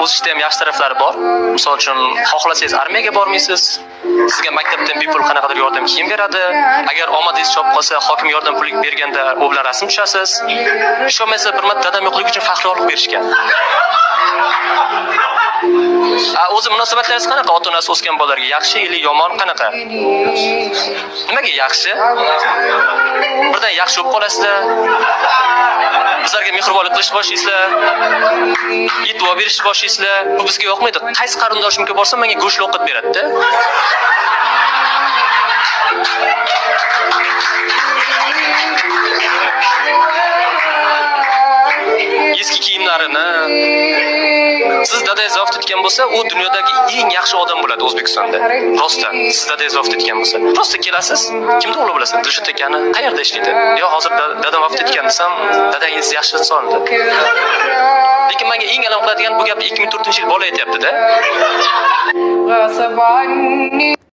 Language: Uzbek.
O'sishda ham yaxshi taraflari bor. Misol uchun, xohlasangiz armiyaga bormaysiz. Sizga maktabdan bepul qanaqadir yordam kiyim beradi. Agar omadingiz chopib qolsa, hokim yordam puli berganda u bilan rasm tushasiz. Ishonmaysiz, bir marta dadam yo'qligi uchun faxriy berishgan. A, o'zi munosabatlaringiz qanaqa ota-onasi o'sgan bolalarga? Yaxshi или yomon, qanaqa? Nimaga yaxshi? Birdan yaxshi bo'lib qolasizlar. Bizlarga mehribonlik qilishni boshlaysizlar. E'tibor berishni boshlaysizlar. Bu bizga yoqmaydi. Qaysi qarindoshimga borsam, menga go'sht ovqat beradi-da. Eski kiyimlarini. Siz dadangiz vafot etgan bo'lsa, u dunyodagi eng yaxshi odam bo'ladi O'zbekistonda. Rostdan, siz dadangiz vafot etgan bo'lsa, rosta kelasiz, kimni o'g'li bo'lasiz? Dilshod akani qayerda ishlaydi? Yo, hozir dadam vafot etgan desam, dadangiz yaxshi inson edi. Lekin menga eng alam qiladigan bu gapni 2004-yil bola aytyapti-da. غصب عني.